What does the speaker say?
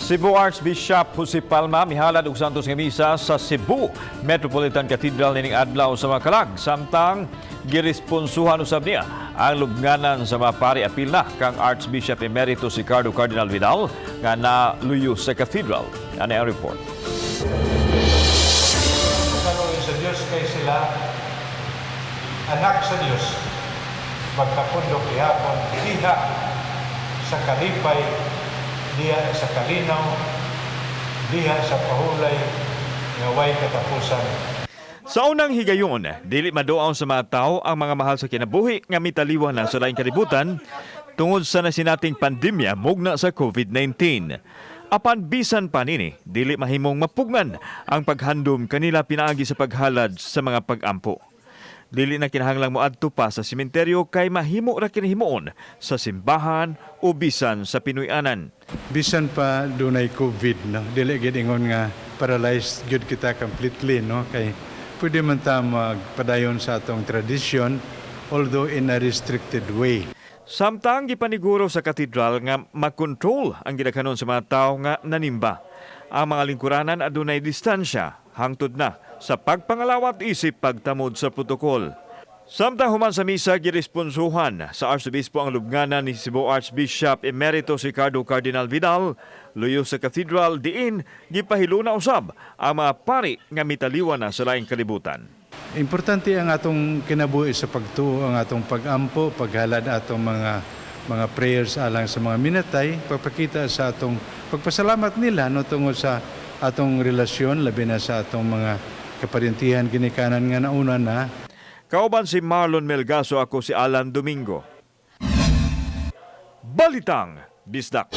Cebu Archbishop Jose Palma mihalad og santos nga misa sa Cebu Metropolitan Cathedral nining adlaw sa mga kalag, samtang giresponsuhan usab niya ang lubnganan sa mga pari apil na kang Archbishop Emeritus Ricardo Cardinal Vidal nga naluyo sa cathedral. Ano ang report? Kaluoy sa Dios kay sila anak sa Dios, magkapundok gihapon diha sa kalipay, diha sa kalinaw, diha sa pahulay nga way katapusan. Sa unang higayon, dili maduaw sa mga tao ang mga mahal sa kinabuhi nga mitaliwan na sa laing kalibutan tungod sa nasinating pandemya mugna sa COVID-19. Apan bisan pa nini, dili mahimong mapugngan ang paghandom kanila pinaagi sa paghalad sa mga pag-ampo. Dili na kinahanglang moadto pa sa sementeryo kay mahimo ra kini himuon sa simbahan o bisan sa pinuy-anan. Bisan pa dunay COVID, no, dili gid ingon nga paralyzed gyud kita completely, no, kay pwede man ta magpadayon sa atong tradisyon, although in a restricted way. Samtang gipaniguro sa katedral nga makontrol ang gidaghanon sa mga tao nga nanimba. Ang mga lingkuranan adunay distansya hangtod na sa pagpangalawat isip pagtamod sa protokol. Samtang human sa misa, giresponsuhan sa Arsobispo ang lubnganan ni Cebu Archbishop Emeritus Ricardo Cardinal Vidal, luyo sa cathedral diin gipahiluna usab ang mga pari nga mitaliwan na sa laing kalibutan. Importante ang atong kinabuhi sa pagtuo, ang atong pagampo, paghalad atong mga prayers alang sa mga minatay, pagpakita sa atong pagpasalamat nila, no, tungod sa atong relasyon, labi na sa atong mga kaparentihan, ginikanan nga nauna na. Kauban si Marlon Melgaso, ako si Alan Domingo. Balitang Bisdak.